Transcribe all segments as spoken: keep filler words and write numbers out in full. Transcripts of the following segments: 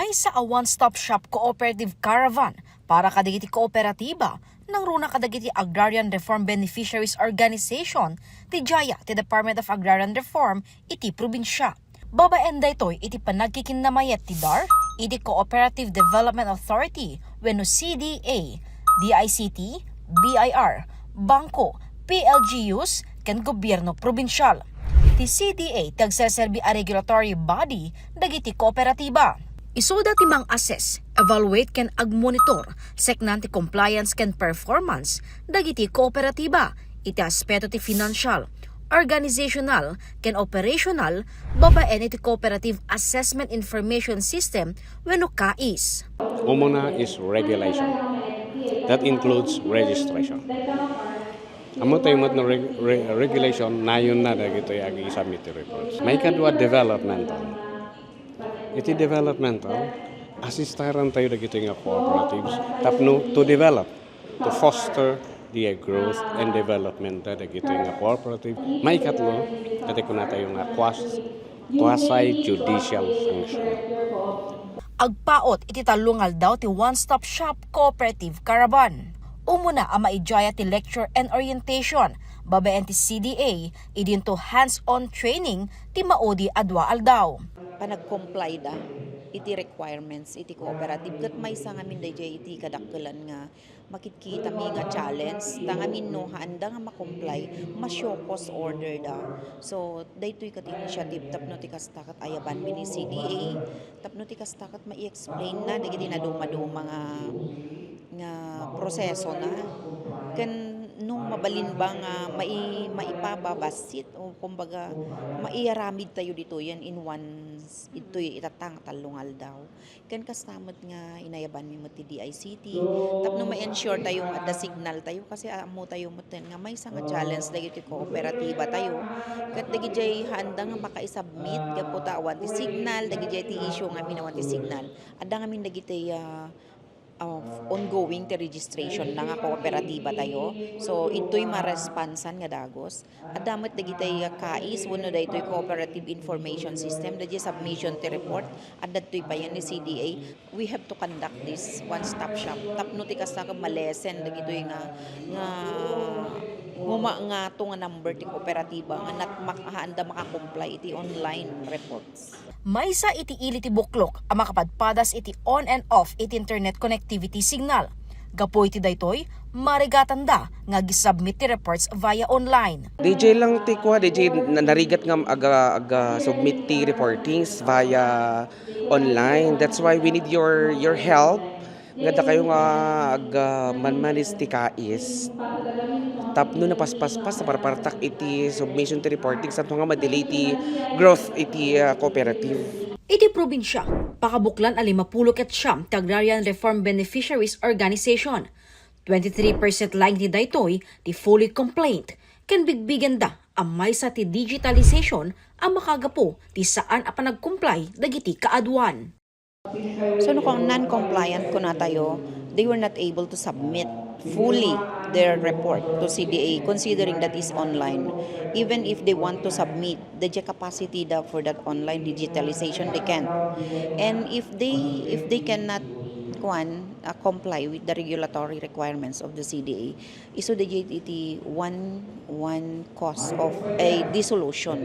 Maysa a one-stop shop cooperative caravan para kadagiti kooperatiba, nangruna kadagiti Agrarian Reform Beneficiaries Organization, ti diay ti Department of Agrarian Reform iti probinsia. Babaen daytoy iti panagkikinnamayat ti DAR iti Cooperative Development Authority wenno C D A, D I C T, B I R, bangko, P L G Us, ken gobyerno probinsial. Ti C D A ti agserserbi a regulatory body dagiti kooperatiba. Isuda ti mang-assess, evaluate ken agmonitor, seknan ti compliance ken performance dagiti kooperatiba iti aspeto ti financial, organizational, ken operational babaen iti Cooperative Assessment Information System wenno CAIS. Umuna is regulation. That includes registration. Ammo tayo met no reg-, re-, regulation, nayon na dagitoy ag-submit ti reports. Maikadua, developmental. Iti developmental, assistaran tayo dagitoy nga cooperatives tapno to develop, to foster the growth and development dagitoy nga cooperative. Maikatlo, dagitoy kunatayo nga quas-, quasi-judicial function. Agpaut iti tallo nga aldaw ti One Stop Shop Cooperative Caravan. Umuna a maidiay ti lecture and orientation babaen ti C D A, idinto hands-on training ti maudi a dua aldaw. Panag-comply da iti requirements iti cooperative ket maysa ngamin daydiay iti kadakkelan nga makitkitami nga challenge, ta ngamin no haanda nga ma-comply, ma-show cause order da. So, daytoy ket initiative tapno ti kasta ket ayabanmi ni C D A, tapno ti kasta ket mai-explain na dagiti naduma-duma nga, nga proseso na. Ken no mabalin ba nga mai-, maipababassit o kumbaga maiaramid tayo ditoyen in once, itoy itatta nga tallo nga aldaw. Ken kasta met nga inayabanmi met ti D I C T, tapno ma-ensure tayo nga adda signal tayo, kasi ammo tayo metten nga maysa nga challenge dagiti kooperatiba tayo. Ket dagidiay haanda nga makaisubmit gapu ta awan ti signal, dagidiay ti issue ngamin awan ti signal. Adda ngamin dagiti, ah, ah, ongoing ti registration na nga kooperatiba tayo. So, itoy maresponsan nga dagus. Adda met dagiti, ah, CAIS wenno daytoy Cooperative Information System, daydiay submission ti report, adda daytoy payen ni C D A. We have to conduct this one-stop shop. Tapno ti kasta ket ma-lessen dagitoy nga, nga nguma ngato nga number ti kooperatiba nga nat-, mak-, haanda maka-comply iti online reports. Maysa iti ili ti buklok a makapadpadas iti on and off iti internet connectivity signal. Gapu iti daytoy, marigatanda nga agsubmit ti reports via online. D J lang ti kua, D J na-, narigat nga aga, aga-submit ti reportings via online. That's why we need your, your help. Nga dakayo nga ag-, ah, man-manage ti CAIS. Tapno napaspaspas, naparpartak iti submission ti reporting, santo nga ma-delay ti growth iti, ah, cooperative. Iti probinsia, pakabuklan a limapulo ket siam ti Agrarian Reform Beneficiaries Organization. Twenty-three percent laeng ti daytoy ti fully compliant, ken bigbigenda a maysa ti digitalization a makagapu ti saan a panag-comply dagiti kaaduan. So, no kung non-compliant kunatayo, they were not able to submit fully their report to C D A, considering that is online. Even if they want to submit the capacity da for that online digitalization, they can't. And if they, if they cannot, kuan, uh, comply with the regulatory requirements of the C D A, isu daydiay iti one, one cause of a dissolution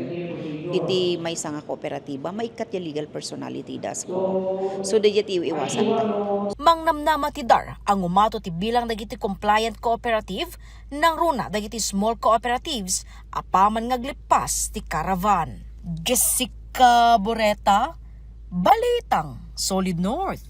iti maysa nga kooperatiba, maikkat ti legal personality da as co-op. So, daydiay ti iw-iwasan tayo. Mangnamnama ti DAR a ngumato ti bilang dagiti compliant cooperative, nangruna dagiti small cooperatives, apaman nga aglippas ti caravan. Jessica Boreta, Balitang Solid North.